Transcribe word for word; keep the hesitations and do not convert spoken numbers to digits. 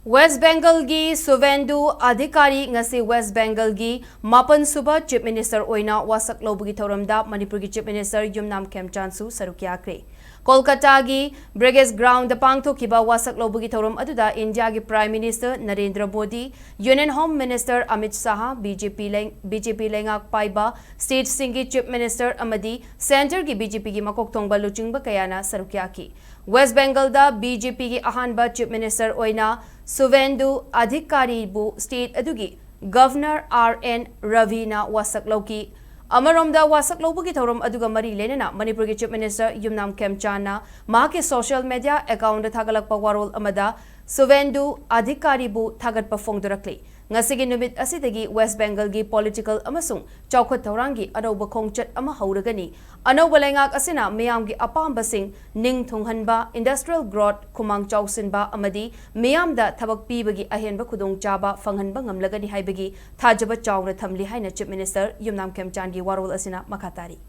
West ꯕꯦꯡꯒꯜꯒꯤ ꯁꯨꯚꯦꯟꯗꯨ ꯑꯙꯤꯀꯥꯔꯤ ꯉꯁꯤ west ꯕꯦꯡꯒꯜꯒꯤ ꯃꯥꯄꯟ ꯁꯨꯕ ꯆꯤꯐ ꯃꯤꯅꯤꯁꯇꯔ ꯑꯣꯏꯅ ꯋꯥꯁꯛ ꯂꯧꯕꯒꯤ ꯊꯧꯔꯝꯗ ꯃꯅꯤꯄꯨꯔꯒꯤ ꯆꯤꯐ ꯃꯤꯅꯤꯁꯇꯔ ꯌꯨꯝꯅꯥꯝ ꯈꯦꯝꯆꯥꯟꯁꯨ ꯁꯔꯨꯛ ꯌꯥꯈ꯭ꯔꯦ꯫ ꯀꯣꯜꯀꯇꯥꯒꯤ ꯕ꯭ꯔꯤꯒꯦꯗ ꯒ꯭ꯔꯥꯎꯟꯗ ꯄꯥꯡꯊꯣꯛꯈꯤꯕ ꯋꯥꯁꯛ ꯂꯧꯕꯒꯤ ꯊꯧꯔꯝ ꯑꯗꯨꯗ ꯏꯟꯗꯤꯌꯥꯒꯤ prime minister Narendra Modi, union home minister Amit Shah, B J P ꯂꯩ-, ꯕꯤ ꯖꯦ ꯄꯤ ꯂꯩꯉꯥꯛ ꯄꯥꯏꯕ ꯁ꯭ꯇꯦꯠꯁꯤꯡꯒꯤ ꯆꯤꯐ ꯃꯤꯅꯤꯁꯇꯔ ꯑꯃꯗꯤ ꯁꯦꯟꯇꯔꯒꯤ ꯕꯤ ꯖꯦ ꯄꯤꯒꯤ ꯃꯀꯣꯛ ꯊꯣꯡꯕ ꯂꯨꯆꯤꯡꯕ ꯀꯌꯥꯅ ꯁꯔꯨꯛ ꯌꯥꯈꯤ꯫ ꯋꯦꯁ ꯕꯦꯡꯒꯜꯗ ꯕꯤ ꯖꯦ ꯄꯤꯒꯤ ꯑꯍꯥꯟꯕ ꯆꯤꯐ ꯃꯤꯅꯤꯁꯇꯔ ꯑꯣꯏꯅ ꯁꯨꯚꯦꯟꯗꯨ ꯑꯙꯤꯀꯥꯔꯤꯕꯨ ꯁ꯭ꯇꯦꯠ ꯑꯗꯨꯒꯤ ꯒꯚꯔꯅꯔ ꯑꯥꯔ ꯑꯦꯟ ꯔꯚꯤꯅ ꯋꯥꯁꯛ ꯂꯧꯈꯤ꯫ ꯑꯃꯔꯣꯝꯗ, ꯋꯥꯁꯛ ꯂꯧꯕꯒꯤ ꯊꯧꯔꯝ ꯑꯗꯨꯒ ꯃꯔꯤ ꯂꯩꯅꯅ ꯃꯅꯤꯄꯨꯔꯒꯤ ꯆꯤꯐ ꯃꯤꯅꯤꯁꯇꯔ ꯌꯨꯝꯅꯥꯝ ꯈꯦꯝꯆꯥꯟꯅ ꯃꯍꯥꯛꯀꯤ ꯁꯣꯁꯤꯌꯦꯜ ꯃꯤꯗꯤꯌꯥ ꯑꯦꯀꯥꯎꯟꯗ ꯊꯥꯒꯠꯂꯛꯄ ꯋꯥꯔꯣꯜ ꯑꯃꯗ ꯁꯨꯚꯦꯟꯗꯨ ꯑꯙꯤꯀꯥꯔꯤꯕꯨ ꯊꯥꯒꯠꯄ ꯐꯣꯡꯗꯣꯔꯛꯂꯤ꯫ ꯉꯁꯤꯒꯤ ꯅꯨꯃꯤꯠ ꯑꯁꯤꯗꯒꯤ ꯋꯦꯁ ꯕꯦꯡꯒꯜꯒꯤ ꯄꯣꯂꯤꯇꯤꯀꯦꯜ ꯑꯃꯁꯨꯡ ꯆꯥꯎꯈꯠ ꯊꯧꯔꯥꯡꯒꯤ ꯑꯅꯧꯕ ꯈꯣꯡꯆꯠ ꯑꯃ ꯍꯧꯔꯒꯅꯤ꯫ ꯑꯅꯧꯕ ꯂꯩꯉꯥꯛ ꯑꯁꯤꯅ ꯃꯤꯌꯥꯝꯒꯤ ꯑꯄꯥꯝꯕꯁꯤꯡ ꯅꯤꯡ ꯊꯨꯡꯍꯟꯕ, ꯏꯟꯗꯁꯇ꯭ꯔꯤꯌꯦꯜ ꯒ꯭ꯔꯣꯊ, ꯈꯨꯃꯥꯡ ꯆꯥꯎꯁꯤꯟꯕ ꯑꯃꯗꯤ ꯃꯤꯌꯥꯝꯗ ꯊꯕꯛ ꯄꯤꯕꯒꯤ ꯑꯍꯦꯟꯕ ꯈꯨꯗꯣꯡꯆꯥꯕ ꯐꯪꯍꯟꯕ ꯉꯝꯂꯒꯅꯤ ꯍꯥꯏꯕꯒꯤ ꯊꯥꯖꯕ ꯆꯥꯎꯅ ꯊꯝꯂꯤ ꯍꯥꯏꯅ ꯆꯤꯐ ꯃꯤꯅꯤꯁꯇꯔ ꯌꯨꯝꯅꯥꯝ ꯈꯦꯝꯆꯥꯟꯒꯤ ꯋꯥꯔꯣꯜ ꯑꯁꯤꯅ ꯃꯈꯥ ꯇꯥꯔꯤ꯫